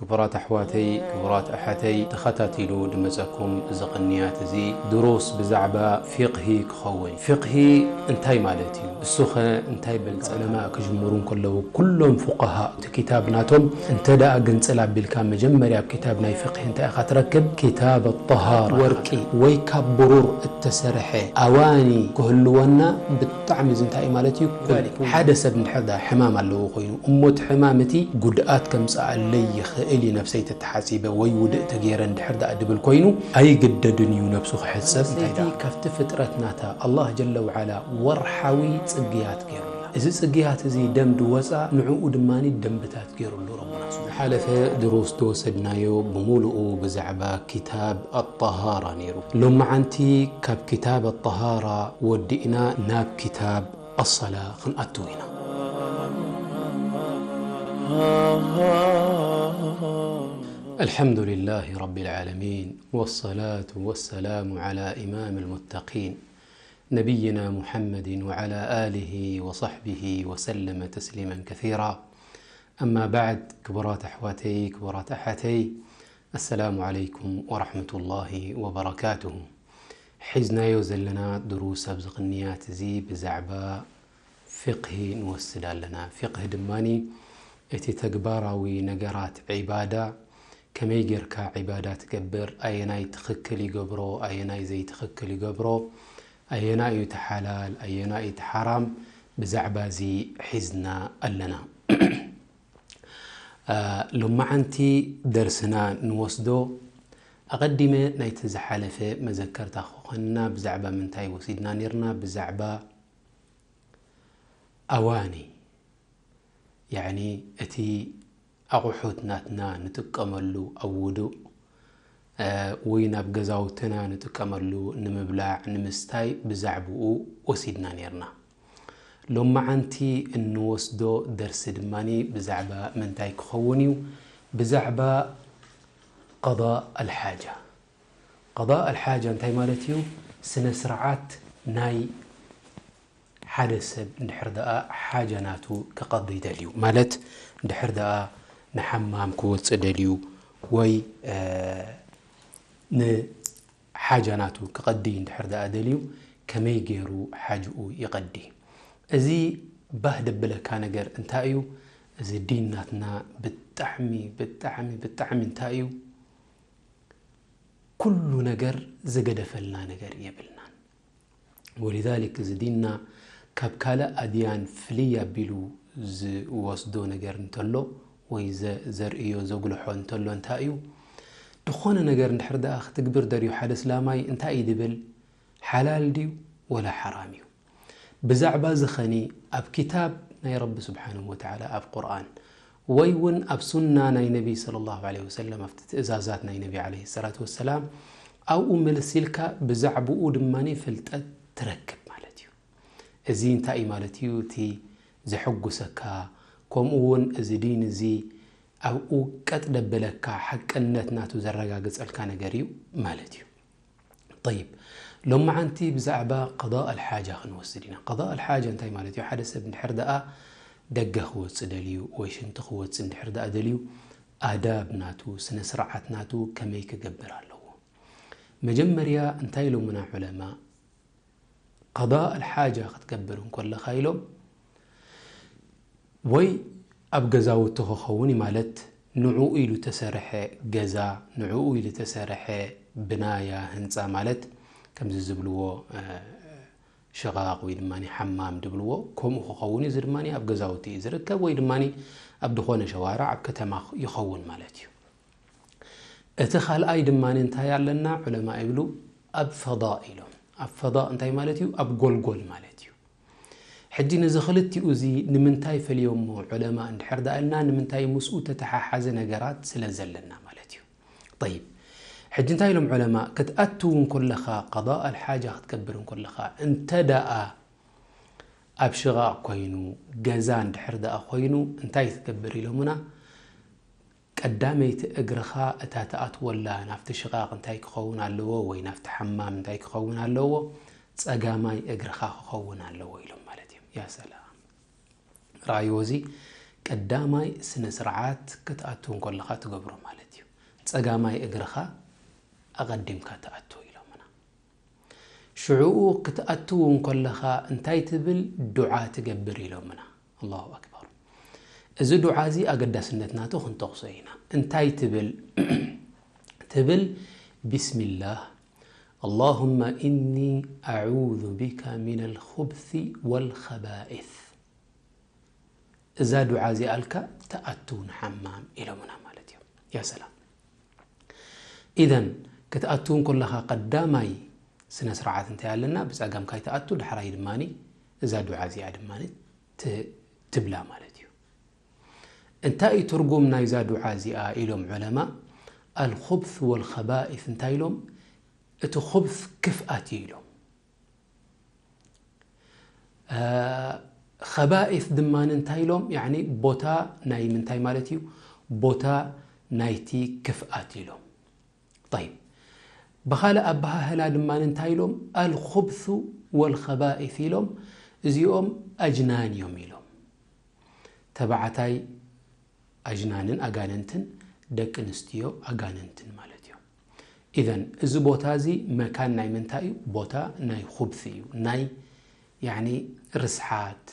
ክቡራት ኣሕዋተይ፣ ክቡራት ኣሓተይ፣ ተኸታቲሉ ድመጸኩም እዚ ቅንያት እዚ ድሩስ ብዛዕባ ፊቕሂ ክኸውን። ፊቕሂ እንታይ ማለት እዩ? እሱኸ እንታይ በል? ዑለማ ክጅምሩ እንከለዉ ኩሎም ፉቃሃ እቲ ኪታብ ናቶም እንተ ደኣ ግንጽል ኣቢልካ መጀመርያ ኣብ ኪታብ ናይ ፊቕሂ እንታይ ኢኻ ትረክብ? ኪታብ ኣጠሃራ። ወርቂ ወይ ካብ ብሩር እተሰርሐ ኣዋኒ ክህልወና ብጣዕሚ እዚ እንታይ እዩ ማለት እዩ? ዛሊክ ሓደ ሰብ እንድሕር ደኣ ሕማም ኣለዎ ኮይኑ እሞ እቲ ሕማም እቲ ጉድኣት ከምጽኣለይ ይኽእል እዩ ነብሰይ ተተሓጺበ ወይ ውድእ ተገይረ እንድሕር ደኣ ድብል ኮይኑ ኣይግደድን እዩ ነብሱ ክሕጸብ። እንታይ ደኣ ካብቲ ፍጥረት ናታ ኣላህ ጀለ ወዓላ ወርሓዊ ጽግያት ገይሩላ። እዚ ጽግያት እዚ ደም ድወጻ ንዕኡ ድማ ደንብታት ገይሩሉ ረቡና። ዝሓለፈ ድሩስ ዝወሰድናዮ ብምሉኡ ብዛዕባ ኪታብ ኣጠሃራ ነይሩ። ሎመዓንቲ ካብ ኪታብ ኣጠሃራ ወዲእና ናብ ኪታብ ኣሰላ ክንኣትው ኢና። الحمد لله رب العالمين، والصلاة والسلام على إمام المتقين، نبينا محمد وعلى آله وصحبه وسلم تسليما كثيرا. أما بعد، ክቡራት ኣሕዋተይ፣ ክቡራት ኣሓተይ፣ السلام عليكم ورحمة الله وبركاته። ሒዝናዮ ዘለና ድሩስ ኣብዚ ቅንያት እዚ ብዛዕባ ፊቕሂ ንወስድ ኣለና። ፊቕሂ ድማኒ እቲ ተግባራዊ ነገራት ዒባዳ፣ ከመይ ጌርካ ዒባዳ ትገብር፣ ኣየናይ ትኽክል ይገብሮ፣ ኣየናይ ዘይትኽክል ይገብሮ፣ ኣየናይ እዩ እቲ ሓላል፣ ኣየናይ እዩ እቲ ሓራም፣ ብዛዕባ እዚ ሒዝና ኣለና። አ፣ ሎመዓንቲ ደርስና ንወስዶ፣ ኣቐዲመ ናይቲ ዝሓለፈ መዘከርታ ክኾንና ብዛዕባ ምንታይ ወሲድና ኔርና? ብዛዕባ ኣዋኒ፣ ያዕኒ እቲ ኣቑሑት ናትና ንጥቀመሉ ኣብ ውዱእ፣ እ፣ ወይ ናብ ገዛውትና ንጥቀመሉ ንምብላዕ፣ ንምስታይ ብዛዕብኡ ወሲድና ኔርና። ሎመዓንቲ እንወስዶ ደርሲ ድማኒ ብዛዕባ ምንታይ ክኸውን እዩ? ብዛዕባ ቀዳእ ኣልሓጃ። ቀዳእ ኣልሓጃ እንታይ ማለት እዩ? ስነ ስርዓት ናይ ሓደ ሰብ እንድሕር ደኣ ሓጃ ናቱ ክቐዲ ደልዩ፣ ማለት እንድሕር ደኣ ንሓማም ክወጽእ ደልዩ ወይ፣ እ፣ ንሓጃ ናቱ ክቐዲ እንድሕር ደኣ ደልዩ፣ ከመይ ገይሩ ሓጅኡ ይቐዲ? እዚ ባህ ደብለካ ነገር እንታይ እዩ? እዚ ዲን ናትና ብጣዕሚ፣ ብጣዕሚ፣ ብጣዕሚ እንታይ እዩ? ኩሉ ነገር ዝገደፈልና ነገር የብልናን። ወሊዛሊክ እዚ ዲንና ካብ ካልእ ኣድያን ፍልይ ኣቢሉ ዝወስዶ ነገር እንተሎ ወይ ዘ-፣ ዘርእዮ ዘጉልሖ እንተሎ እንታይ እዩ? ዝኾነ ነገር እንድሕር ደኣ ክትግብር ደልዩ ሓደ እስላማይ እንታይ እዩ ድብል? ሓላል ድዩ ወላ ሓራም እዩ? ብዛዕባ እዚ ኸኒ ኣብ ክታብ ናይ ረቢ ስብሓንሁ ወተዓላ ኣብ ቁርኣን ወይ እውን ኣብ ሱና ናይ ነቢ ሰለላሁ ዐለይሂ ወሰለም ኣብቲ ትእዛዛት ናይ ነቢ ዐለይሂ ሰላቱ ወሰላም ኣብኡ ምልስ ኢልካ ብዛዕብኡ ድማ ፍልጠት ትረክብ ማለት እዩ። እዚ እንታይ እዩ ማለት እዩ? እቲ ዘሐጉሰካ ከምኡ እውን እዚ ዲን እዚ ኣብኡ ቀጥ ደበለካ ሓቅነት ናቱ ዘረጋግጸልካ ነገር እዩ ማለት እዩ። ጠይብ፣ ሎመዓንቲ ብዛዕባ ቀዳእ ኣልሓጃ ክንወስድ ኢና። ቀዳእ ኣልሓጃ እንታይ ማለት እዩ? ሓደ ሰብ እንድሕር ደኣ ደገ ክወጽእ ደልዩ ወይ ሽንቲ ክወጽእ እንድሕር ደኣ ደልዩ ኣዳብ ናቱ፣ ስነ ስርዓት ናቱ ከመይ ክገብር ኣለዎ? መጀመርያ እንታይ ኢሎምና ዑለማ? ቀዳእ ኣልሓጃ ክትገብር እንከለኻ ኢሎም ወይ ኣብ ገዛውቲ ክኸውን እዩ፣ ማለት ንዕኡ ኢሉ ተሰርሐ ገዛ፣ ንዕኡ ኢሉ ተሰርሐ ብናያ፣ ህንጻ፣ ማለት ከምዚ ዝብልዎ፣ እ፣ ሽቓቕ ወይ ድማ ሓማም ድብልዎ፣ ከምኡ ክኸውን እዩ። እዚ ድማ ኣብ ገዛውቲ እዩ ዝርከብ ወይ ድማ ኣብ ዝኾነ ሸዋርዕ ኣብ ከተማ ይኸውን ማለት እዩ። እቲ ካልኣይ ድማ እንታይ ኣለና? ዑለማ ይብሉ ኣብ ፈዳእ ኢሎም። ኣብ ፈዳእ እንታይ ማለት እዩ? ኣብ ጎልጎል ማለት እዩ። ሕጂ ነዚ ክልቲኡ እዚ ንምንታይ ፈልዮሞ ዑለማ እንድሕር ደኣ ኢልና፣ ንምንታይ ምስኡ ተተሓሓዘ ነገራት ስለ ዘለና ማለት እዩ። ጠይብ፣ ሕጂ እንታይ ኢሎም ዑለማ? ክትኣቱ እንከለኻ፣ ቀዳእ ኣልሓጃ ክትገብር እንከለኻ፣ እንተ ደኣ ኣብ ሽቓቕ ኮይኑ፣ ገዛ እንድሕር ደኣ ኮይኑ፣ እንታይ ትገብር ኢሎምና? ቀዳመይቲ እግርኻ እታ ትኣትወላ ናብቲ ሽቓቕ እንታይ ክኸውን ኣለዎ ወይ ናብቲ ሓማም እንታይ ክኸውን ኣለዎ? ጸጋማይ እግርኻ ክኸውን ኣለዎ ኢሎም ማለት እዮም። ያ ሰላም። ረኣይዎ እዚ ቀዳማይ ስነ ስርዓት ክትኣቱ እንከለኻ ትገብሮ ማለት እዩ። ጸጋማይ እግርኻ ኣቐዲምካ ትኣቱ ኢሎምና። ሽዕኡ ክትኣቱ እንከለኻ እንታይ ትብል? ዱዓ ትገብር ኢሎምና። ኣላሁ ኣክበር። እዚ ዱዓ እዚ ኣገዳስነት ናቱ ክንጠቕሶ ኢና። እንታይ ትብል? ትብል፣ ቢስሚላህ፣ ኣላሁመ ኢኒ ኣዑዙ ቢካ ሚነል ኹብሲ ወል ኸባኢስ። እዛ ዱዓ እዚኣ ኣልካ ትኣቱ ንሓማም ኢሎምና ማለት እዮም። ያ ሰላም። ኢዘን ክትኣቱ እንከለኻ ቀዳማይ ስነ ስርዓት እንታይ ኣለና? ብጸጋምካ ይትኣቱ፣ ዳሕራይ ድማ እዛ ዱዓ እዚኣ ድማ ትብላ ማለት እዩ። እንታይ እዩ ትርጉም ናይዛ ዱዓ እዚኣ ኢሎም ዑለማ? ኣልኹብስ ወልኸባኢስ እንታይ ኢሎም? እቲ ኹብስ ክፍኣት እዩ ኢሎም። ኸባኢስ ድማ እንታይ ኢሎም? ያኒ ቦታ ናይ ምንታይ ማለት እዩ? ቦታ ናይቲ ክፍኣት ኢሎም። ጠይብ፣ ብኻልእ ኣበሃህላ ድማ እንታይ ኢሎም? ኣልኹብሱ ወልኸባኢስ ኢሎም። እዚኦም ኣጅናን እዮም ኢሎም። ተባዕታይ ኣጅናንን ኣጋንንትን፣ ደቂ ኣንስትዮ ኣጋንንትን ማለት እዮም። ኢዘን እዚ ቦታ እዚ መካን ናይ ምንታይ እዩ? ቦታ ናይ ኹብሲ እዩ፣ ናይ ያኒ ርስሓት፣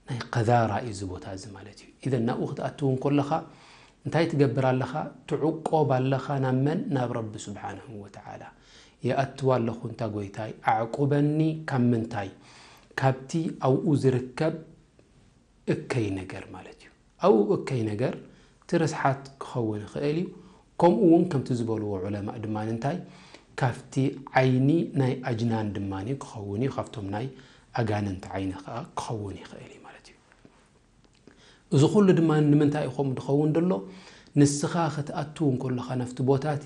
ናይ ቀዛራ እዩ እዚ ቦታ እዚ ማለት እዩ። ኢዘን ናብኡ ክትኣትው እንከለኻ እንታይ ትገብር ኣለኻ? ትዕቆብ ኣለኻ። ናብ መን? ናብ ረቢ ስብሓንሁ ወተዓላ። ይኣትው ኣለኹ እንታ ጎይታይ፣ ኣዕቁበኒ። ካብ ምንታይ? ካብቲ ኣብኡ ዝርከብ እከይ ነገር ማለት እዩ። ኣብኡ እከይ ነገር እቲ ርስሓት ክኸውን ይኽእል እዩ። ከምኡ እውን ከምቲ ዝበልዎ ዑለማእ ድማ እንታይ ካብቲ ዓይኒ ናይ ኣጅናን ድማ ክኸውን እዩ፣ ካብቶም ናይ ኣጋንንቲ ዓይኒ ከዓ ክኸውን ይኽእል እዩ ማለት እዩ። እዚ ኩሉ ድማ ንምንታይ እዩ ከምኡ ዝኸውን ዘሎ? ንስኻ ክትኣቱ እንከለኻ ናብቲ ቦታ እቲ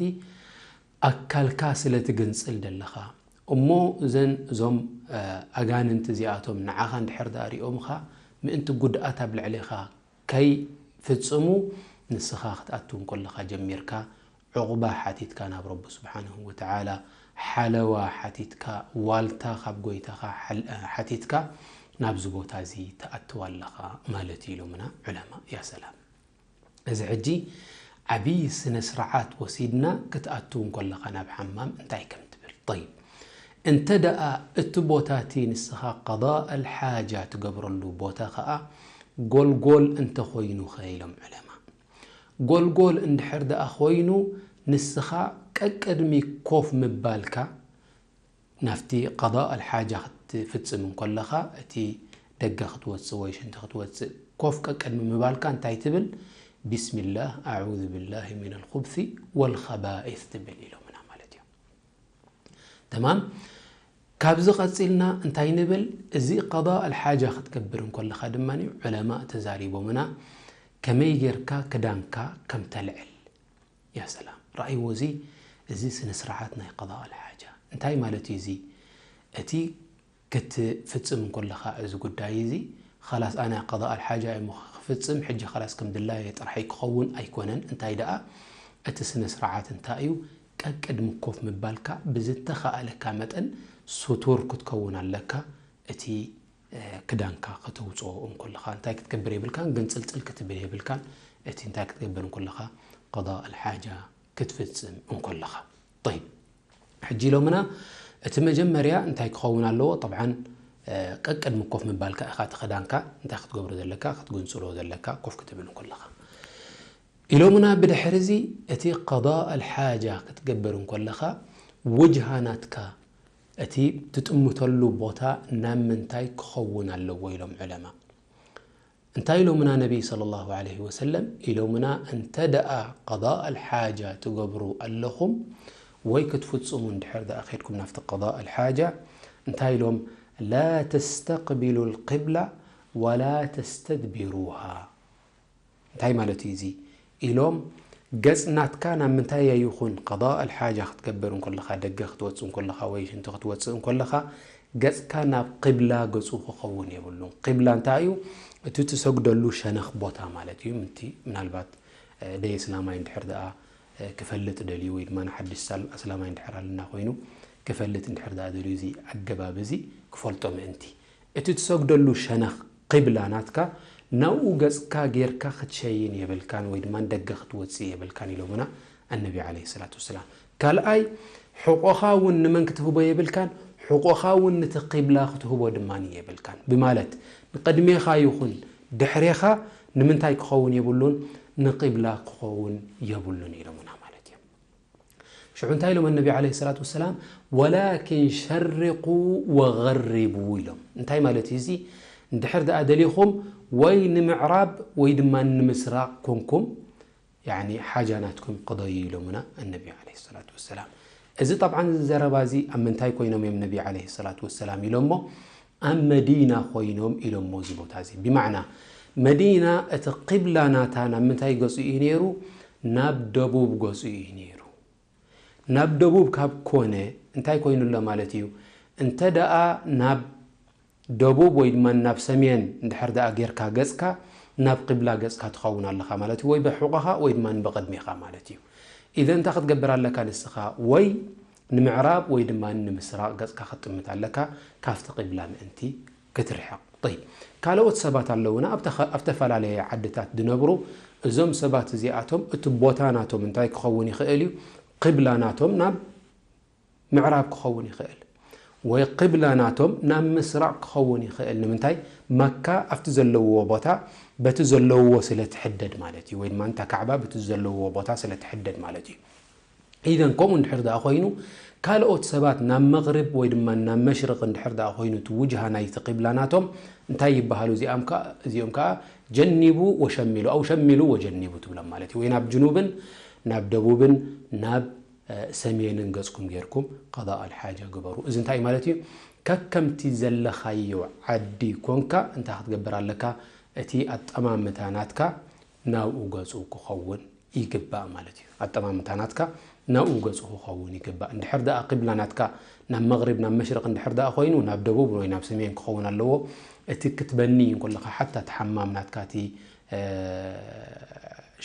ኣካልካ ስለ ትግንጽል ደለኻ እሞ እዘን እዞም ኣጋንንቲ እዚኣቶም ንዓኻ እንድሕር ደኣ ሪኦምኻ ምእንቲ ጉድኣት ኣብ ልዕሌኻ ከይፍጽሙ ንስኻ ክትኣቱ እንከለኻ ጀሚርካ ዑቕባ ሓቲትካ ናብ ረቢ ስብሓንሁ ወተዓላ፣ ሓለዋ ሓቲትካ፣ ዋልታ ካብ ጎይታኻ ሓል- ሓቲትካ ናብዚ ቦታ እዚ ትኣትው ኣለኻ ማለት እዩ ኢሎምና ዑለማ። ያ ሰላም። እዚ ሕጂ ዓብዪ ስነ ስርዓት ወሲድና ክትኣትው እንከለኻ ናብ ሓማም እንታይ ከም ትብል። ጠይብ፣ እንተ ደኣ እቲ ቦታ እቲ ንስኻ ቀዳእ ኣልሓጃ ትገብረሉ ቦታ ኸኣ ጎልጎል እንተኾይኑ ኸ ኢሎም ዑለማ። ጎልጎል እንድሕር ደኣ ኾይኑ ንስኻ ቀቅድሚ ኮፍ ምባልካ ናብቲ ቀዳእ ኣልሓጃ ክትፍጽም እንከለኻ እቲ ደገ ክትወጽእ ወይ ሽንቲ ክትወጽእ ኮፍ ቀቅድሚ ምባልካ እንታይ ትብል? ቢስሚላህ ኣዑዙ ቢላሂ ሚነል ኹብሲ ወልኸባኢስ ትብል ኢሎምና ማለት እዩ። ተማም። ካብዚ ቀጺልና እንታይ ንብል? እዚ ቀዳእ ኣልሓጃ ክትገብር እንከለኻ ድማ ዑለማ ተዛሪቦምና ከመይ ጌርካ ክዳንካ ከም ተልዕል። ያ ሰላም። ረኣይዎ እዚ፣ እዚ ስነ ስርዓት ናይ ቀዳእ ኣልሓጃ እንታይ ማለት እዩ? እዚ እቲ ክትፍጽም እንከለኻ እዚ ጉዳይ እዚ ኻላስ ኣነ ቀዳእ ኣልሓጃ እየ እሞ ክፍጽም ሕጂ ኻላስ ከም ድላየ ጥራሐይ ክኸውን ኣይኮነን። እንታይ ደኣ እቲ ስነ ስርዓት እንታይ እዩ? ቀቅድሚ ኮፍ ምባልካ ብዝተኻእለካ መጠን ስቱር ክትከውን ኣለካ። እቲ ክዳንካ ከተውፅኦ እንከለኻ እንታይ ክትገብር የብልካን፣ ግንፅልፅል ክትብል የብልካን። እቲ እንታይ ክትገብር እንከለኻ ቀዳእ ኣልሓጃ ክትፍፅም እንከለኻ። ጠይብ፣ ሕጂ ኢሎምና እቲ መጀመርያ እንታይ ክኸውን ኣለዎ? ጠብዓን ቀቅድሚ ኮፍ ምባልካ ኢኻ እቲ ክዳንካ እንታይ ክትገብሮ ዘለካ? ክትግንፅሎ ዘለካ ኮፍ ክትብል እንከለኻ ኢሎምና። ብድሕሪ እዚ እቲ ቀዳእ ኣልሓጃ ክትገብር እንከለኻ ውጅሃ ናትካ እቲ ትጥምተሉ ቦታ ናብ ምንታይ ክኸውን ኣለዎ ኢሎም ዑለማ። እንታይ ኢሎምና ነቢይ ሰለላሁ ዐለይሂ ወሰለም? ኢሎምና እንተ ደኣ ቀዳእ ኣልሓጃ ትገብሩ ኣለኹም ወይ ክትፍጽሙ እንድሕር ደኣ ኸድኩም ናብቲ ቀዳእ ኣልሓጃ እንታይ ኢሎም? ላ ተስተቅቢሉ ልቅብላ ወላ ተስተድቢሩሃ። እንታይ ማለት እዩ እዚ ኢሎም? ገጽ ናትካ ናብ ምንታይ ይኹን ቀዳእ ኣልሓጃ ክትገብር እንከለኻ፣ ደገ ክትወጽእ እንከለኻ ወይ ሽንቲ ክትወጽእ እንከለኻ ገጽካ ናብ ቂብላ ገጹ ክኸውን የብሉን። ቂብላ እንታይ እዩ? እቲ ትሰግደሉ ሸነኽ ቦታ ማለት እዩ። ምንቲ ምናልባት ደይ እስላማይ እንድሕር ደኣ ክፈልጥ ደልዩ ወይ ድማ ንሓድሽ ኣስላማይ እንድሕር ኣለና ኮይኑ ክፈልጥ እንድሕር ደኣ ደልዩ እዚ ኣገባብ እዚ ክፈልጦ ምእንቲ እቲ ትሰግደሉ ሸነኽ ቂብላ ናትካ ናብኡ ገጽካ ጌርካ ክትሸይን የብልካን ወይ ድማ ንደገ ክትወጽእ የብልካን ኢሎምና ኣነቢ ዓለይሂ ሰላቱ ወሰላም። ካልኣይ፣ ሕቖኻ እውን ንመን ክትህቦ የብልካን፣ ሕቖኻ እውን ነቲ ቂብላ ክትህቦ ድማ የብልካን ብማለት፣ ንቕድሜኻ ይኹን ድሕሬኻ ንምንታይ ክኸውን የብሉን? ንቂብላ ክኸውን የብሉን ኢሎምና ማለት እዮም። ሽዑ እንታይ ኢሎም ኣነቢ ዓለይሂ ሰላቱ ወሰላም? "ወላኪን ሸርቁ ወገርቡ" ኢሎም። እንታይ ማለት እዩ እዚ? እንድሕር ደኣ ደሊኹም ወይ ንምዕራብ ወይ ድማ ንምስራቕ ኮንኩም፣ ያኒ ሓጃ ናትኩም ቅደዩ ኢሎምና ኣነቢ ዓለይሂ ሰላቱ ወሰላም። እዚ ጠብዓን እዚ ዘረባ እዚ ኣብ ምንታይ ኮይኖም እዮም ነቢ ዓለይሂ ሰላቱ ወሰላም ኢሎሞ? ኣብ መዲና ኮይኖም ኢሎሞ እዚ ቦታ እዚ። ብማዕና መዲና እቲ ቂብላ ናታ ናብ ምንታይ ገጹ እዩ ነይሩ? ናብ ደቡብ ገጹ እዩ ነይሩ። ናብ ደቡብ ካብ ኮነ እንታይ ኮይኑ ኣሎ ማለት እዩ? እንተ ደኣ ናብ ደቡብ ወይ ድማ ናብ ሰሜን እንድሕር ደኣ ጌርካ ገጽካ፣ ናብ ቂብላ ገጽካ ትኸውን ኣለኻ ማለት እዩ። ወይ ብሕቖኻ ወይ ድማ ብቕድሜኻ ማለት እዩ። ኢዘን እንታይ ክትገብር ኣለካ ንስኻ? ወይ ንምዕራብ ወይ ድማ ንምስራቕ ገጽካ ክትጥምት ኣለካ፣ ካብቲ ቂብላ ምእንቲ ክትርሕቕ። ጠይብ፣ ካልኦት ሰባት ኣለውና ኣብ ተኸ-፣ ኣብ ተፈላለየ ዓድታት ዝነብሩ። እዞም ሰባት እዚኣቶም እቲ ቦታ ናቶም እንታይ ክኸውን ይኽእል እዩ? ቂብላ ናቶም ናብ ምዕራብ ክኸውን ይኽእል፣ ወይ ቂብላ ናቶም ናብ ምስራቕ ክኸውን ይኽእል። ንምንታይ? መካ ኣብቲ ዘለውዎ ቦታ በቲ ዘለውዎ ስለ ትሕደድ ማለት እዩ፣ ወይ ድማ እታ ካዕባ በቲ ዘለውዎ ቦታ ስለ ትሕደድ ማለት እዩ። ኢዘን ከምኡ እንድሕር ደኣ ኮይኑ፣ ካልኦት ሰባት ናብ መቕርብ ወይ ድማ ናብ መሽርቕ እንድሕር ደኣ ኮይኑ፣ እቲ ውጅሃ ናይቲ ቂብላ ናቶም እንታይ ይበሃሉ? እዚኣም ከኣ፣ እዚኦም ከኣ ጀኒቡ ወሸሚሉ፣ ኣው ሸሚሉ ወጀኒቡ ትብሎም ማለት እዩ። ወይ ናብ ጅኑብን ናብ ደቡብን ናብ፣ እ፣ ሰሜንን ገጽኩም ጌርኩም ቀዳእ ኣልሓጃ ግበሩ። እዚ እንታይ ማለት እዩ? ከከምቲ ዘለኻዮ ዓዲ ኮንካ እንታይ ክትገብር ኣለካ? እቲ ኣጠማምታ ናትካ ናብኡ ገጹ ክኸውን ይግባእ ማለት እዩ። ኣጠማምታ ናትካ ናብኡ ገጹ ክኸውን ይግባእ። እንድሕር ደኣ ቂብላ ናትካ ናብ መቕሪብ፣ ናብ መሽርቕ እንድሕር ደኣ ኮይኑ፣ ናብ ደቡብ ወይ ናብ ሰሜን ክኸውን ኣለዎ። እቲ ክትበኒ እንከለኻ፣ ሓታ እቲ ሓማም ናትካ፣ እቲ፣ እ፣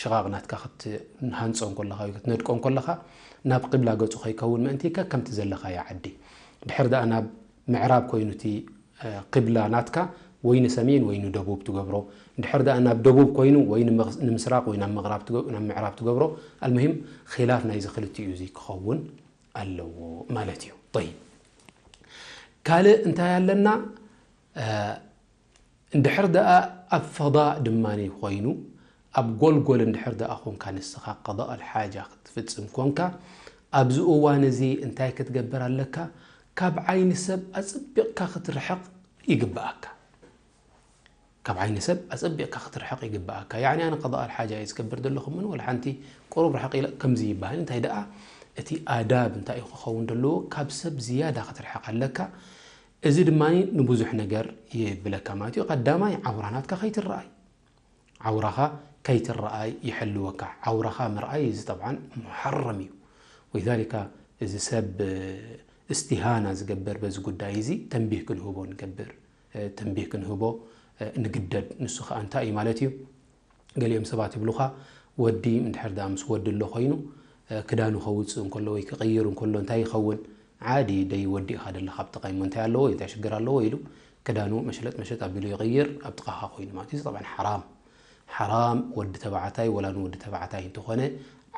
ሽቓቕ ናትካ ክትሃንጾ እንከለኻ ወይ ክትነድቆ እንከለኻ፣ ናብ ቂብላ ገጹ ከይከውን ምእንቲ ከከምቲ ዘለኻዮ ዓዲ። ድሕር ደኣ ናብ ምዕራብ ኮይኑ እቲ፣ እ፣ ቂብላ ናትካ ወይ ንሰሜን ወይ ንደቡብ ትገብሮ። ድሕር ደኣ ናብ ደቡብ ኮይኑ ወይ ንመስ-፣ ንምስራቕ ወይ ናብ ምቕራብ ትገ-፣ ናብ ምዕራብ ትገብሮ። ኣልሙሂም ኺላፍ ናይዚ ክልቲኡ እዚ ክኸውን ኣለዎ ማለት እዩ። ጠይብ። ካልእ እንታይ ኣለና? እ፣ እንድሕር ደኣ ኣብ ፈዳእ ድማ ኮይኑ፣ ኣብ ጎልጎል እንድሕር ደኣ ኾንካ ንስኻ ቀዳእ ኣልሓጃ ክትፍጽም ኮንካ፣ ኣብዚ እዋን እዚ እንታይ ክትገብር ኣለካ? ካብ ዓይኒ ሰብ ኣጸቢቕካ ክትርሕቕ ይግብኣካ። ካብ ዓይኒ ሰብ ኣጸቢቕካ ክትርሕቕ ይግብኣካ። ያዕኒ ኣነ ቀዳእ ኣልሓጃ እየ ዝገብር ዘለኹ፣ ምን ወላ ሓንቲ ቁሩብ ርሕቕ ኢለ ከምዚ ይበሃል። እንታይ ደኣ እቲ ኣዳብ እንታይ እዩ ክኸውን ዘለዎ? ካብ ሰብ ዝያዳ ክትርሕቕ ኣለካ። እዚ ድማ ንብዙሕ ነገር የብለካ ማለት እዩ። ቀዳማይ ዓውራ ናትካ ከይትረኣይ፣ ዓውራኻ ከይትረኣይ ይሕልወካ። ዓውራኻ ምርኣይ እዚ ጠብዓን ሙሓረም እዩ። ወሊዛሊካ እዚ ሰብ እስትሃና ዝገብር በዚ ጉዳይ እዚ ተንቢህ ክንህቦ ንገብር፣ እ፣ ተንቢህ ክንህቦ፣ እ፣ ንግደድ። ንሱ ኸኣ እንታይ እዩ ማለት እዩ? ገሊኦም ሰባት ይብሉኻ፣ ወዲ እንድሕር ደኣ ምስ ወዲ ኣሎ ኮይኑ፣ እ፣ ክዳኑ ከውጽእ እንከሎ ወይ ክቕይር እንከሎ እንታይ ይኸውን? ዓዲ ደይ ወዲ ኢኻ ደለኻ ኣብ ጥቓይ፣ እሞ እንታይ ኣለዎ? እንታይ ሽግር ኣለዎ? ኢሉ ክዳኑ መሸለጥ መሸጥ ኣቢሉ ይቕይር ኣብ ጥቓኻ ኮይኑ ማለት እዩ። እዚ ጠብዓን ሓራም፣ ሓራም። ወዲ ተባዕታይ ወላ ንወዲ ተባዕታይ እንተኾነ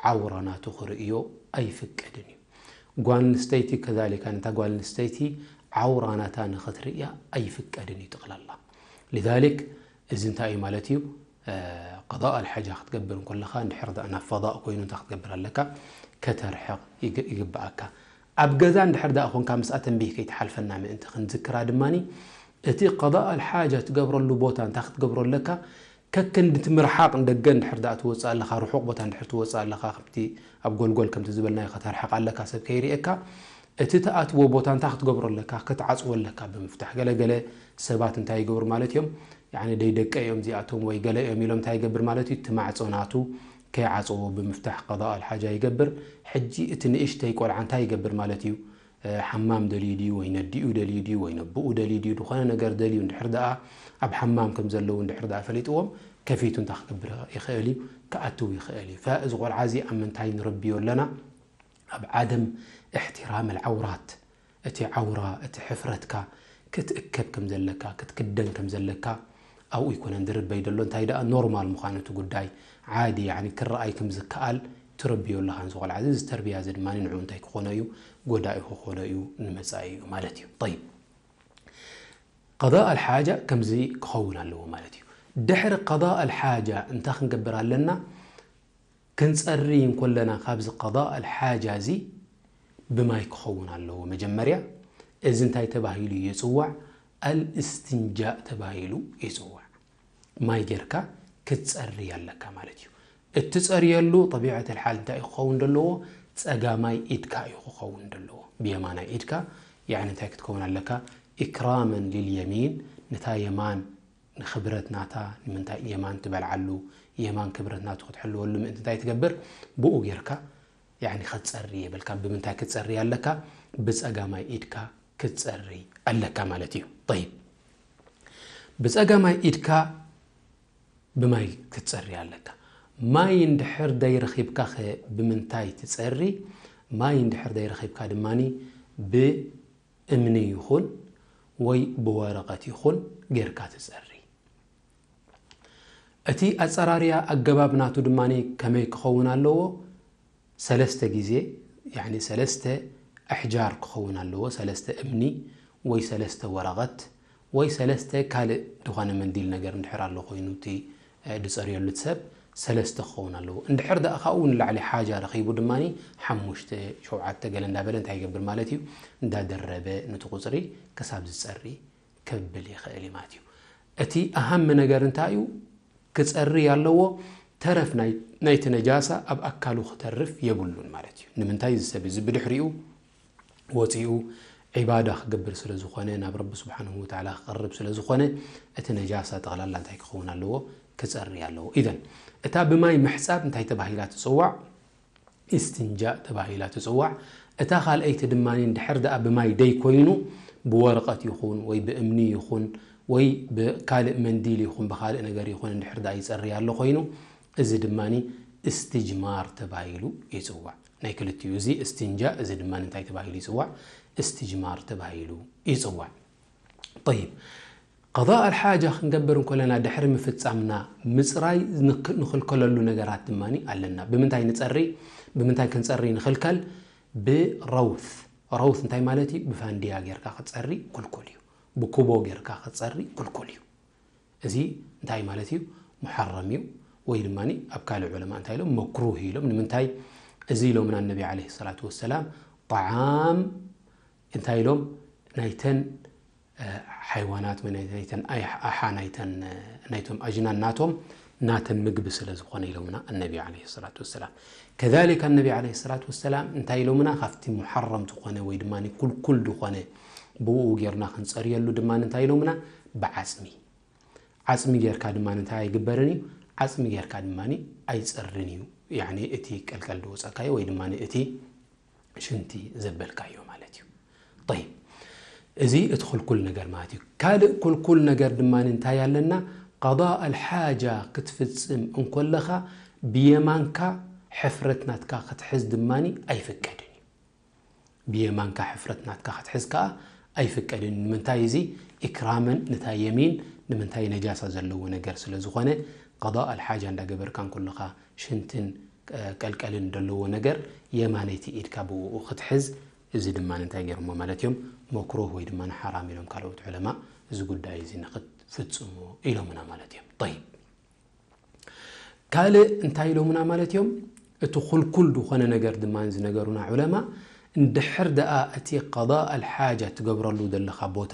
ዓውራ ናቱ ክርእዮ ኣይፍቀድን እዩ። ጓል ኣንስተይቲ ከዛሊካ፣ ነታ ጓል ኣንስተይቲ ዓውራ ናታ ንኽትርእያ ኣይፍቀድን እዩ ጠቕላላ። ሊዛሊክ እዚ እንታይ እዩ ማለት እዩ? እ፣ ቀዳእ ኣልሓጃ ክትገብር እንከለኻ፣ እንድሕር ደኣ ናብ ፈዳእ ኮይኑ እንታይ ክትገብር ኣለካ? ከተርሕቕ ይግ-፣ ይግብኣካ። ኣብ ገዛ እንድሕር ደኣ ኾንካ፣ ምስኣ ተንቢህ ከይትሓልፈና ምእንቲ ክንዝክራ ድማኒ፣ እቲ ቀዳእ ኣልሓጃ ትገብረሉ ቦታ እንታይ ክትገብሮ ኣለካ? ከክንዲ እቲ ምርሓቕ ንደገ እንድሕር ደኣ ትወጽእ ኣለኻ፣ ርሑቕ ቦታ እንድሕር ትወጽእ ኣለኻ፣ ከምቲ ኣብ ጎልጎል ከምቲ ዝበልናዮ ከተርሕቕ ኣለካ፣ ሰብ ከይርእየካ። እቲ ትኣትዎ ቦታ እንታይ ክትገብሮ ኣለካ? ክትዓጽዎ ኣለካ ብምፍታሕ። ገለ ገለ ሰባት እንታይ ይገብሩ ማለት እዮም? ያዕኒ ደይ ደቀ እዮም እዚኣቶም ወይ ገለ እዮም ኢሎም እንታይ ይገብር ማለት እዩ? እቲ ማዕጾ ናቱ ከይዓጸዎ ብምፍታሕ ቀዳእ ኣልሓጃ ይገብር። ሕጂ እቲ ንእሽተይ ቆልዓ እንታይ ይገብር ማለት እዩ? እ፣ ሓማም ደልዩ ድዩ ወይ ነዲኡ ደልዩ ድዩ ወይ ነቦኡ ደልዩ ድዩ፣ ዝኾነ ነገር ደልዩ እንድሕር ደኣ ኣብ ሓማም ከም ዘለዉ እንድሕር ደኣ ፈሊጥዎም፣ ከፊቱ እንታይ ክገብር ይኽእል እዩ? ክኣትው ይኽእል እዩ። ፈ-፣ እዚ ቆልዓ እዚ ኣብ ምንታይ ንረብዮ ኣለና? ኣብ ዓደም እሕትራም ኣልዓውራት፣ እቲ ዓውራ፣ እቲ ሕፍረትካ ክትእከብ ከም ዘለካ፣ ክትክደን ከም ዘለካ፣ ኣብኡ ኣይኮነን ዝርበይ ዘሎ፣ እንታይ ደኣ ኖርማል ምዃኑ እቲ ጉዳይ፣ ዓዲ፣ ያኒ ክረኣይ ከም ዝከኣል ትረብዮ ኣለኻ። እዚ ቆልዓ እዚ፣ እዚ ተርብያ እዚ ድማ ንዕኡ እንታይ ክኾኖ እዩ? ጎዳኢ ክኾኖ እዩ ንመጻኢ እዩ ማለት እዩ። ጠይብ፣ ቀዳእ ኣልሓጃ ከምዚ ክኸውን ኣለዎ ማለት እዩ። ድሕሪ ቀዳእ ኣልሓጃ እንታይ ክንገብር ኣለና? ክንጸሪ እንኮለና ካብዚ ቀዳእ ኣልሓጃ እዚ ብማይ ክኸውን ኣለዎ መጀመርያ። እዚ እንታይ ተባሂሉ ይጽዋዕ? ኣልእስትንጃእ ተባሂሉ ይጽዋዕ። ማይ ጌርካ ክትጸሪ ኣለካ ማለት እዩ። እትጸርየሉ ጠቢዐት ኣልሓል እንታይ እዩ ክኸውን ደለዎ? ጸጋማይ ኢድካ እዩ ክኸውን ደለዎ። ብየማናይ ኢድካ፣ ያኒ እንታይ ክትከውን ኣለካ? ኢክራመን ሊልየሚን፣ ነታ የማን ንኽብረት ናታ፣ ንምንታይ የማን ትበልዓሉ፣ የማን ክብረት ናቱ ክትሕልወሉ ምእንቲ እንታይ ትገብር? ብኡ ጌርካ፣ ያኒ ክትጸሪ የብልካ። ብምንታይ ክትጸሪ ኣለካ? ብጸጋማይ ኢድካ ክትጸሪ ኣለካ ማለት እዩ። ጠይብ፣ ብጸጋማይ ኢድካ ብማይ ክትጸሪ ኣለካ። ማይ እንድሕር ደይረኺብካ ኸ ብምንታይ ትጸሪ? ማይ እንድሕር ደይረኺብካ ድማኒ ብእምኒ ይኹን ወይ ብወረቐት ይኹን ጌርካ ትጸሪ። እቲ ኣጸራርያ ኣገባብ ናቱ ድማኒ ከመይ ክኸውን ኣለዎ? ሰለስተ ግዜ፣ ያኒ ሰለስተ ኣሕጃር ክኸውን ኣለዎ። ሰለስተ እምኒ ወይ ሰለስተ ወረቐት ወይ ሰለስተ ካልእ ዝኾነ መንዲል ነገር እንድሕር ኣሎ ኮይኑ፣ እቲ፣ እ፣ ዝጸርየሉ እቲ ሰብ ሰለስተ ክኸውን ኣለዎ። እንድሕር ደኣ ካብኡ ንላዕሊ ሓጃ ረኺቡ ድማኒ ሓሙሽተ፣ ሸውዓተ ገለ እንዳበለ እንታይ ይገብር ማለት እዩ? እንዳደረበ ነቲ ቁጽሪ ክሳብ ዝጸሪ ከብል ይኽእል እዩ ማለት እዩ። እቲ ኣሃሚ ነገር እንታይ እዩ? ክጸሪ ኣለዎ። ተረፍ ናይ-፣ ናይቲ ነጃሳ ኣብ ኣካሉ ክተርፍ የብሉን ማለት እዩ። ንምንታይ? እዚ ሰብ እዚ ብድሕሪኡ ወጺኡ ዒባዳ ክገብር ስለ ዝኾነ፣ ናብ ረቢ ስብሓንሁ ወተዓላ ክቐርብ ስለ ዝኾነ፣ እቲ ነጃሳ ጠቕላላ እንታይ ክኸውን ኣለዎ? ክጸሪ ኣለዎ። ኢዘን፣ እታ ብማይ ምሕጻብ እንታይ ተባሂላ ትጽዋዕ? ኢስትንጃእ ተባሂላ ትጽዋዕ። እታ ካልኣይቲ ድማ እንድሕር ደኣ ብማይ ደይኮይኑ፣ ብወረቐት ይኹን ወይ ብእምኒ ይኹን ወይ ብካልእ መንዲል ይኹን ብኻልእ ነገር ይኹን እንድሕር ደኣ ይጸሪ ኣሎ ኮይኑ፣ እዚ ድማ እስትጅማር ተባሂሉ ይጽዋዕ። ናይ ክልቲኡ፣ እዚ እስትንጃእ፣ እዚ ድማ እንታይ ተባሂሉ ይጽዋዕ? እስትጅማር ተባሂሉ ይጽዋዕ። ጠይብ፣ ቀዳእ ኣልሓጃ ክንገብር እንከለና ድሕሪ ምፍጻምና ምጽራይ ንክ-፣ ንኽልከለሉ ነገራት ድማ ኣለና። ብምንታይ ንጸሪ? ብምንታይ ክንጸሪ ንኽልከል? ብረውት። ረውት እንታይ ማለት እዩ? ብፋንድያ ጌርካ ክትጸሪ ክልኩል እዩ። ብኩቦ ጌርካ ክትጸሪ ክልኩል እዩ። እዚ እንታይ ማለት እዩ? ሙሐረም እዩ። ወይ ድማ ኣብ ካልእ ዑለማ እንታይ ኢሎም? መክሩህ ኢሎም። ንምንታይ? እዚ ኢሎምና ነቢ ዓለይሂ ሰላቱ ወሰላም፣ ጠዓም እንታይ ኢሎም? ናይተን፣ እ፣ ሓይዋናት ወይ ናይ-፣ ናይተን ኣይ-፣ ኣሓ ናይተን፣ እ፣ ናይቶም ኣጅናን ናቶም፣ ናተን ምግቢ ስለ ዝኾነ ኢሎምና ኣነቢ ዓለይሂ ሰላቱ ወሰላም። ከዛሊከ ኣነቢ ዓለይሂ ሰላቱ ወሰላም እንታይ ኢሎምና? ካብቲ ሙሐረም ዝኾነ ወይ ድማ ኩልኩል ዝኾነ ብኡ ጌርና ክንጸርየሉ ድማ እንታይ ኢሎምና? ብዓጽሚ። ዓጽሚ ጌርካ ድማ እንታይ ኣይግበርን እዩ? ዓጽሚ ጌርካ ድማ ኣይጸርን እዩ። ያኒ እቲ ቀልቀል ዝወጸካዮ ወይ ድማ እቲ ሽንቲ ዘበልካዮ ማለት እዩ። ጠይብ፣ እዚ እቲ ክልኩል ነገር ማለት እዩ። ካልእ ክልኩል ነገር ድማ እንታይ ኣለና? ቀዳእ ኣልሓጃ ክትፍጽም እንኮለኻ ብየማንካ ሕፍረት ናትካ ክትሕዝ ድማ ኣይፍቀድን እዩ። ብየማንካ ሕፍረት ናትካ ክትሕዝ ከኣ ኣይፍቀድን። ንምንታይ? እዚ ኢክራመን ነታ የሚን፣ ንምንታይ? ነጃሳ ዘለዎ ነገር ስለ ዝኾነ፣ ቀዳእ ኣልሓጃ እንዳገበርካ እንከለኻ ሽንትን፣ እ፣ ቀልቀልን ዘለዎ ነገር የማነይቲ ኢድካ ብኡ ክትሕዝ፣ እዚ ድማ እንታይ ገይሮሞ ማለት እዮም? መክሩህ ወይ ድማ ሓራም ኢሎም ካልኦት ዑለማ፣ እዚ ጉዳይ እዚ ንኽትፍጽሞ ኢሎምና ማለት እዮም። ጠይብ። ካልእ እንታይ ኢሎምና ማለት እዮም? እቲ ኩልኩል ዝኾነ ነገር ድማ ዝነገሩና ዑለማ፣ እንድሕር ደኣ እቲ ቀዳእ ኣልሓጃ ትገብረሉ ዘለኻ ቦታ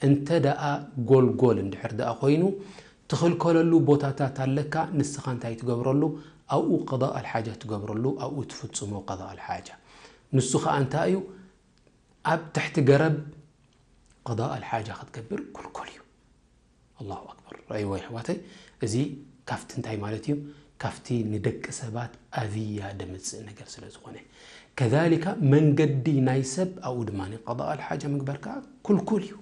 እንተ ደኣ ጎልጎል እንድሕር ደኣ ኮይኑ፣ ትኽልከለሉ ቦታታት ኣለካ፣ ንስኻ እንታይ ትገብረሉ? ኣብኡ ቀዳእ ኣልሓጃ ትገብረሉ፣ ኣብኡ ትፍጽሞ ቀዳእ ኣልሓጃ። ንሱ ኸኣ እንታይ እዩ? ኣብ ትሕቲ ገረብ ቀዳእ ኣልሓጃ ክትገብር ክልኩል እዩ። ኣላሁ ኣክበር። ረእይዎ የሕዋተይ፣ እዚ ካብቲ እንታይ ማለት እዩ? ካብቲ ንደቂ ሰባት ኣዝያ ደምጽእ ነገር ስለ ዝኾነ። ከዛሊካ መንገዲ ናይ ሰብ ኣብኡ ድማ ቀዳእ ኣልሓጃ ምግባር ከኣ ክልኩል እዩ።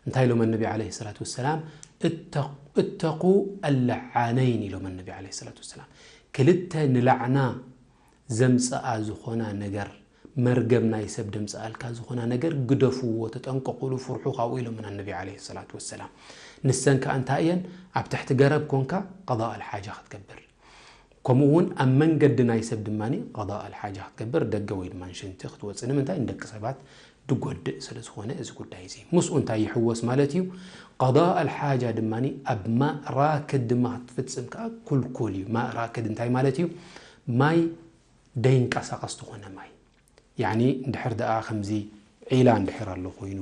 እንታይ ኢሎም ኣነቢ ዓለይሂ ሰላቱ ወሰላም? እተ-፣ እተቁ ኣለዓነይን ኢሎም ኣነቢ ዓለይሂ ሰላቱ ወሰላም። ክልተ ንላዕና ዘምጽኣ ዝኾና ነገር፣ መርገም ናይ ሰብ ደምጽኣልካ ዝኾና ነገር ግደፍዎ፣ ተጠንቀቑሉ፣ ፍርሑ ካብኡ ኢሎምና ኣነቢ ዓለይሂ ሰላቱ ወሰላም። ንሰን ከኣ እንታይ እየን? ኣብ ትሕቲ ገረብ ኮንካ ቀዳእ ኣልሓጃ ክትገብር፣ ከምኡ እውን ኣብ መንገዲ ናይ ሰብ ድማ ቀዳእ ኣልሓጃ ክትገብር፣ ደገ ወይ ድማ ሽንቲ ክትወፅእ። ንምንታይ? ንደቂ ሰባት ድጎድእ ስለ ዝኾነ እዚ ጉዳይ እዚ። ምስኡ እንታይ ይሕወስ ማለት እዩ? ቀዳእ ኣልሓጃ ድማ ኣብ ማእ ራክድ ድማ ክትፍፅም ከኣ ኩልኩል እዩ። ማእ ራክድ እንታይ ማለት እዩ? ማይ ደይንቀሳቐስ ዝኾነ ማይ። ያኒ እንድሕር ደኣ ከምዚ ዒላ እንድሕር ኣሎ ኮይኑ፣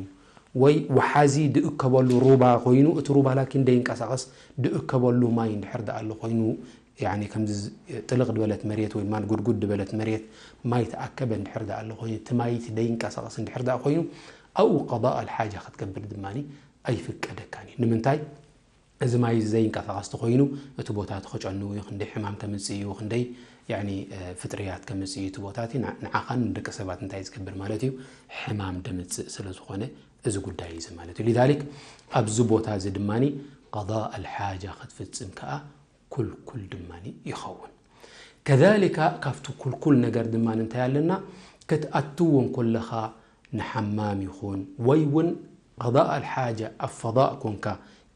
ወይ ወሓዚ ድእከበሉ ሩባ ኮይኑ፣ እቲ ሩባ ላኪን ደይንቀሳቐስ ድእከበሉ ማይ እንድሕር ደኣ ኣሎ ኮይኑ፣ ያኒ ከምዚ ዝ-፣ ጥልቕ ድበለት መሬት ወይ ድማ ጉድጉድ ድበለት መሬት ማይ ተኣከበ እንድሕር ደኣ ኣሎ ኮይኑ፣ እቲ ማይ እቲ ደይንቀሳቐስ እንድሕር ደኣ ኮይኑ፣ ኣብኡ ቀዳእ ኣልሓጃ ክትገብር ድማ ኣይፍቀደካን እዩ። ንምንታይ? እዚ ማይ እዚ ዘይንቀሳቐስ ተኾይኑ፣ እቲ ቦታ እቲ ክጨኑ እዩ፣ ክንደይ ሕማም ከምጽእ እዩ፣ ክንደይ፣ ያኒ፣ እ፣ ፍጥርያት ከምጽእ እዩ፣ እቲ ቦታ እቲ ን-፣ ንዓኻን ንደቂ ሰባት እንታይ ዝገብር ማለት እዩ? ሕማም ደምጽእ ስለ ዝኾነ፣ እዚ ጉዳይ እዚ ማለት እዩ። ሊዛሊክ፣ ኣብዚ ቦታ እዚ ድማኒ ቀዳእ ኣልሓጃ ክትፍጽም ከኣ ኩልኩል ድማኒ ይኸውን። ከዛሊካ፣ ካብቲ ኩልኩል ነገር ድማኒ እንታይ ኣለና? ክትኣትዎ እንኮለኻ ንሓማም ይኹን፣ ወይ እውን ቀዳእ ኣልሓጃ ኣብ ፈዳእ ኮንካ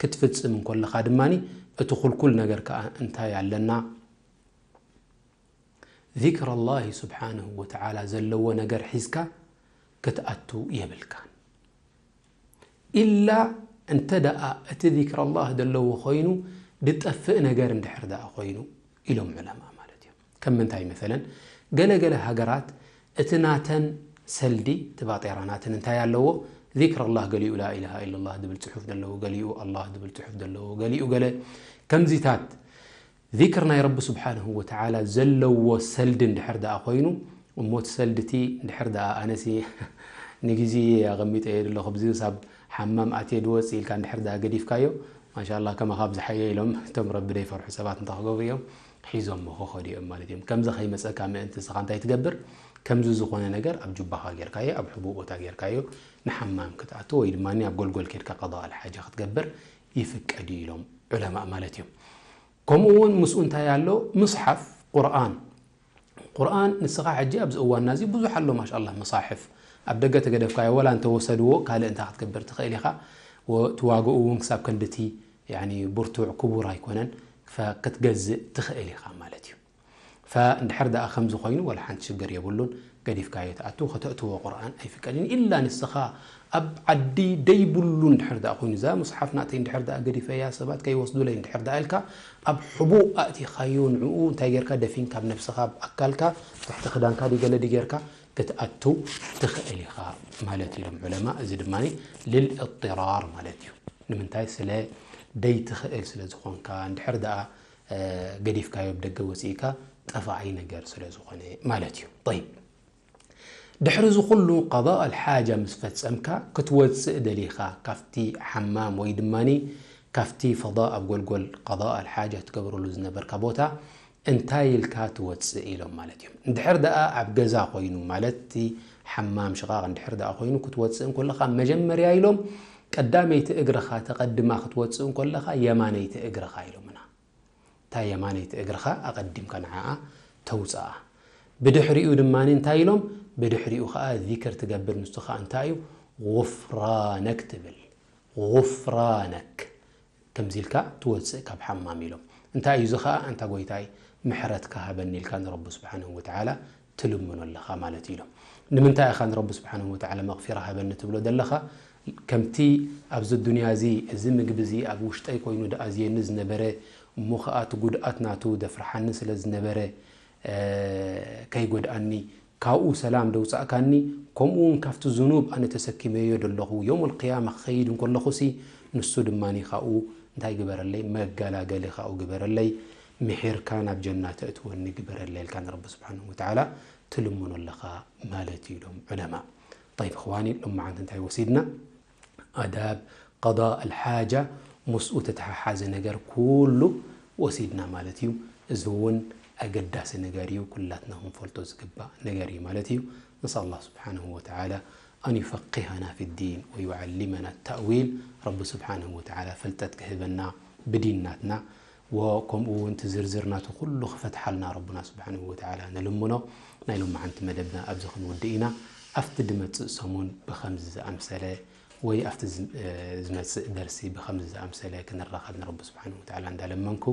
ክትፍጽም እንኮለኻ ድማኒ፣ እቲ ኩልኩል ነገር ከኣ እንታይ ኣለና? ዚክር ኣላህ ስብሓንሁ ወተዓላ ዘለዎ ነገር ሒዝካ ክትኣቱ የብልካን። ኢላ እንተ ደኣ እቲ ዚክር ኣላህ ዘለዎ ኮይኑ፣ ድጠፍእ ነገር እንድሕር ደኣ ኮይኑ፣ ኢሎም ዑለማ ማለት እዩ። ከም ምንታይ መሰለን፣ ገለ ገለ ሃገራት እቲ ናተን ሰልዲ፣ እቲ ባጤራ ናተን እንታይ ኣለዎ? ዚክር ኣላህ፣ ገሊኡ ላኢላሃ ኢለላህ ድብል ጽሑፍ ዘለዎ፣ ገሊኡ ኣላህ ድብል ጽሑፍ ዘለዎ፣ ገሊኡ ገለ ከምዚታት ዚክር ናይ ረቢ ስብሓንሁ ወተዓላ ዘለዎ ሰልዲ እንድሕር ደኣ ኮይኑ፣ እሞ እቲ ሰልዲ እቲ እንድሕር ደኣ ኣነሲ ንግዜ ኣቐሚጠዮ ዘለኹ፣ ብዚ ሳብ ሓማም ኣትየ ድወጽእ ኢልካ እንድሕር ደኣ ገዲፍካዮ፣ ማሻላህ ከማኻ ብዝሓዮ ኢሎም እቶም ረቢ ደይፈርሑ ሰባት እንታይ ክገብሩ እዮም? ሒዞሞ ክኸዱ እዮም ማለት እዮም። ከምዚ ከይመጸካ ምእንቲ ንስኻ እንታይ ትገብር? ከምዚ ዝኾነ ነገር ኣብ ጁባኻ ጌርካዮ፣ ኣብ ሕቡእ ቦታ ጌርካዮ ንሓማም ክትኣቱ ወይ ድማ ኣብ ጎልጎል ኬድካ ቀዳእ ኣልሓጃ ክትገብር ይፍቀድ እዩ ኢሎም ዑለማእ ማለት እዮም። ከምኡ እውን ምስኡ እንታይ ኣሎ? ምስሓፍ ቁርኣን። ቁርኣን ንስኻ ሕጂ ኣብዚ እዋንና እዚ ብዙሕ ኣሎ ማሻኣላህ መሳሕፍ። ኣብ ደገ ተገደፍካዮ ወላ እንተወሰድዎ ካልእ እንታይ ክትገብር ትኽእል ኢኻ። ወ-፣ እቲ ዋግኡ እውን ክሳብ ክንድቲ ያኒ ብርቱዕ ክቡር ኣይኮነን። ፈ-፣ ክትገዝእ ትኽእል ኢኻ ማለት እዩ። ፈእንድሕር ደኣ ከምዚ ኮይኑ ወላ ሓንቲ ሽግር የብሉን። ገዲፍካዮ ትኣቱ፣ ከተእትዎ ቁርኣን ኣይፍቀድን። ኢላ ንስኻ ኣብ ዓዲ ደይብሉ እንድሕር ደኣ ኮይኑ፣ እዛ ሙስሓፍ ናተይ እንድሕር ደኣ ገዲፈያ ሰባት ከይወስዱለይ እንድሕር ደኣ ኢልካ፣ ኣብ ሕቡእ ኣእቲኻዮ ንዕኡ እንታይ ጌርካ ደፊንካ፣ ኣብ ነብስኻ፣ ኣብ ኣካልካ፣ ትሕቲ ክዳንካ ድዩ ገለ ድዩ ጌርካ ክትኣቱ ትኽእል ኢኻ ማለት እዩ ኢሎም ዑለማ። እዚ ድማ ልልእጥራር ማለት እዩ። ንምንታይ? ስለ ደይትኽእል ስለ ዝኾንካ። እንድሕር ደኣ፣ እ፣ ገዲፍካዮ ብደገ ወፂእካ ጠፋኣይ ነገር ስለ ዝኾነ ማለት እዩ። ጠይብ። ድሕሪ እዚ ኩሉ ቀዳእ ኣልሓጃ ምስ ፈጸምካ ክትወጽእ ደሊኻ ካብቲ ሓማም ወይ ድማኒ ካብቲ ፈዳእ ኣብ ጎልጎል ቀዳእ ኣልሓጃ ትገብረሉ ዝነበርካ ቦታ እንታይ ኢልካ ትወጽእ ኢሎም ማለት እዮም። እንድሕር ደኣ ኣብ ገዛ ኮይኑ ማለት እቲ ሓማም ሽቓቕ እንድሕር ደኣ ኮይኑ ክትወጽእ እንከለኻ መጀመርያ ኢሎም ቀዳመይቲ እግርኻ ተቐድማ ክትወጽእ እንከለኻ የማነይቲ እግርኻ ኢሎምና። እታ የማነይቲ እግርኻ ኣቐዲምካ ንዓኣ ተውፅኣ። ብድሕሪኡ ድማ እንታይ ኢሎም? ብድሕሪኡ ኸዓ ዚክር ትገብር፣ ንሱ ኸዓ እንታይ እዩ? ጉፍራነክ ትብል። ጉፍራነክ። ከምዚ ኢልካ ትወፅእ ካብ ሓማም ኢሎም። እንታይ እዩ እዚ ኸዓ? ኣንታ ጎይታይ ምሕረትካ ሃበኒ ኢልካ ንረቢ ስብሓንሁ ወተዓላ ትልምኖ ኣለኻ ማለት እዩ ኢሎም። ንምንታይ ኢኻ ንረቢ ስብሓንሁ ወተዓላ መቕፊራ ሃበኒ ትብሎ ዘለኻ? ከምቲ ኣብዚ ዱንያ እዚ፣ እዚ ምግቢ እዚ ኣብ ውሽጠይ ኮይኑ ደኣዝየኒ ዝነበረ፣ እሞ ኸኣ እቲ ጉድኣት ናቱ ደፍርሓኒ ስለ ዝነበረ፣ እ፣ ከይጎድኣኒ፣ ካብኡ ሰላም ደውጻእካኒ፣ ከምኡ እውን ካብቲ ዝኑብ ኣነ ተሰኪመዮ ደለኹ፣ የውመል ቅያማ ክኸይድ እንከለኹሲ፣ ንሱ ድማኒ ካብኡ እንታይ ግበረለይ? መገላገሊ ካብኡ ግበረለይ፣ ምሒርካ ናብ ጀና ተእትወኒ ግበረለይ ኢልካ ንረቢ ስብሓንሁ ወተዓላ ትልምኖ ኣለኻ ማለት እዩ ኢሎም ዑለማ። ጠይብ፣ እኽዋኒ፣ ሎማዓንቲ እንታይ ወሲድና? ኣዳብ ቀዳእ ኣልሓጃ፣ ምስኡ ተተሓሓዘ ነገር ኩሉ ወሲድና ማለት እዩ። እዚ እውን ኣገዳሲ ነገር እዩ፣ ኩላትና ክንፈልጦ ዝግባእ ነገር እዩ ማለት እዩ። ነስኣል ኣላህ ስብሓንሁ ወተዓላ ኣን ዩፈቂሃና ፊ ዲን ወዩዓሊመና ተእዊል። ረቢ ስብሓንሁ ወተዓላ ፍልጠት ክህበና ብዲን ናትና፣ ወከምኡ እውን እቲ ዝርዝር ናቱ ኩሉ ክፈትሓልና ረቡና ስብሓንሁ ወተዓላ ንልምኖ። ናይ ሎማዓንቲ መደብና ኣብዚ ክንውድእ ኢና። ኣብቲ ድመጽእ ሰሙን ብኸምዚ ዝኣምሰለ ወይ ኣብቲ ዝ-፣ እ፣ ዝመጽእ ደርሲ ብኸምዚ ዝኣምሰለ ክንራኸብ ንረቢ ስብሓንሁ ወተዓላ እንዳለመንኩ፣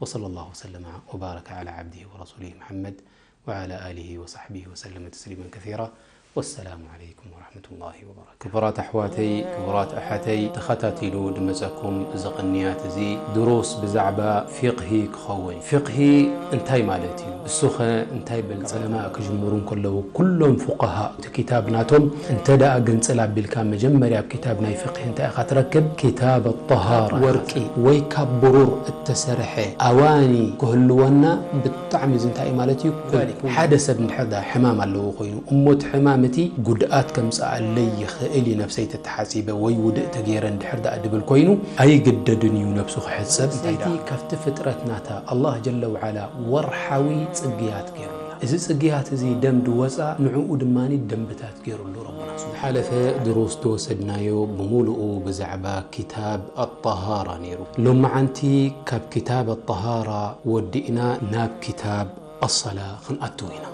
وصلى الله وسلم وبارك على عبده ورسوله محمد وعلى آله وصحبه وسلم تسليما كثيرا. والسلام عليكم ورحمة الله وبركاته. ክቡራት ኣሕዋተይ፣ ክቡራት ኣሓተይ፣ ተኸታቲሉ ድመጸኩም እዚ ቅንያት እዚ ድሩስ ብዛዕባ ፊቕሂ ክኸውን። ፊቕሂ እንታይ ማለት እዩ? እሱ ኸ እንታይ በል? ዑለማ ክጅምሩ እንከለዉ ኩሎም ፉቀሃ እቲ ኪታብ ናቶም እንተ ደኣ ግንጽል ኣቢልካ መጀመርያ ኣብ ኪታብ ናይ ፊቕሂ እንታይ ኢኻ ትረክብ? ኪታብ ጠሃራ። ወርቂ ወይ ካብ ብሩር እተሰርሐ ኣዋኒ ክህልወና ብጣዕሚ እዚ እንታይ እዩ ማለት እዩ? ሓደ ሰብ እንድሕር ደኣ ሕማም ኣለዎ ኮይኑ፣ እሞ እቲ ሕማም እቲ ጉድኣት ከምጽኣለይ ይኽእል እዩ፣ ነብሰይ ተተሓጺበ ወይ ውድእ ተገይረ እንድሕር ደኣ ድብል ኮይኑ፣ ኣይግደድን እዩ ነብሱ ክሕጸብ። እንታይ ደኣ ካብቲ ፍጥረት ናታ ኣላህ ጀለ ወዓላ ወርሓዊ ጽግያት ገይሩላ። እዚ ጽግያት እዚ ደም ድወጻ፣ ንዕኡ ድማኒ ደንብታት ገይሩሉ ረቡና። ዝሓለፈ ድሩስ ዝወሰድናዮ ብምሉኡ ብዛዕባ ኪታብ ኣጠሃራ ነይሩ። ሎመዓንቲ ካብ ኪታብ ኣጠሃራ ወዲእና ናብ ኪታብ ኣሰላ ክንኣትው ኢና።